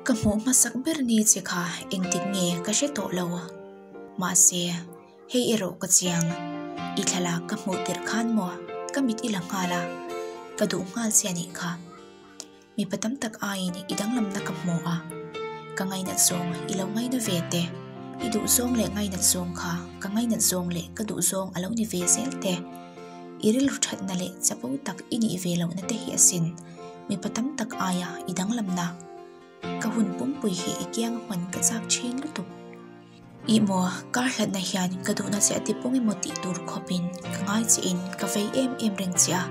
Ka hmuh hmasak ber ni che kha engtik nge ka hre tawh lo. Mahse, hei erawh ka chiang. I thlalak ka hmuh tirh khan maw ka mit i la nghal a, ka duh nghal che a nih kha. Mipa tam tak aiin i danglamna ka hmu a, ka ngainat zawng i lo ngaina ve te, i duh zawng leh ngainat zawng kha ka ngainat zawng leh ka duh zawng a lo ni ve zel te, i rilru thatna leh chapo tak i nih ve lohna te hi asin mipa tam tak aia i danglamna. Ka hun pumpui hi i kiang hman ka chak thin lutuk. Ih maw, kar hlatna hian ka duhna che a ti pawng emaw tih tur khawpin ka ngai chiin ka vei em em reng che a,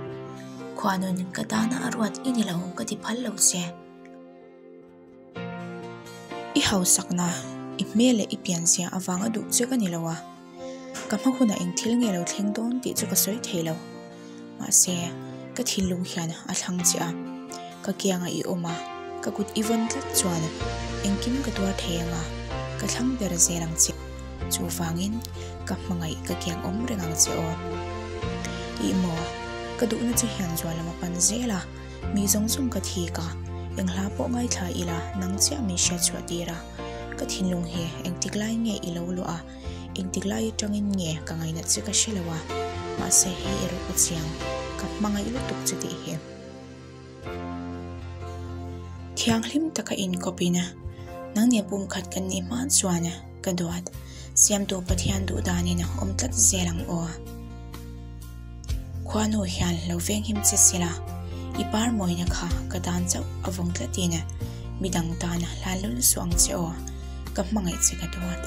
khuanun ka tana a ruat i ni lo ka ti phal lo che. I hausakna, i hmel leh i pianzia avanga duh che ka ni lo a, ka hma hunah eng thil nge lo thleng dawn tih chu ka sawi thei lo. Mahse, ka thinlung hian a thlang che a, ka kiangah i awm a, ka kut i vawn tlat chuan engkim ka tuar thei ang a, ka thlang ber zel ang che. Chuvangin, ka hmangaih ka kiang awm reng ang che aw. Ih maw, ka duhna che hian zual lam a pan zel a, mi zawng zawng ka thik a, eng hla pawh ngaithla ila nang chiah min hriatchhuah tir a, ka thinlung hi engtik lai nge i lo luah a, Engtik lai atangin nge ka ngainat che ka hre lo a, mahse hei erawh ka chiang, ka hmangaih lutuk che tih hi. Thianghlim taka inkawpin nangni pumkhat kan nih hma chuan ka duat, Siamtu Pathian duh danin awm tlat zel ang aw. Khuanu hian lo venghim che sela, i par mawina kha ka tan chauh a vawng tlatin midang tan hlan lul suh ang che aw, ka hmangaih che ka duat.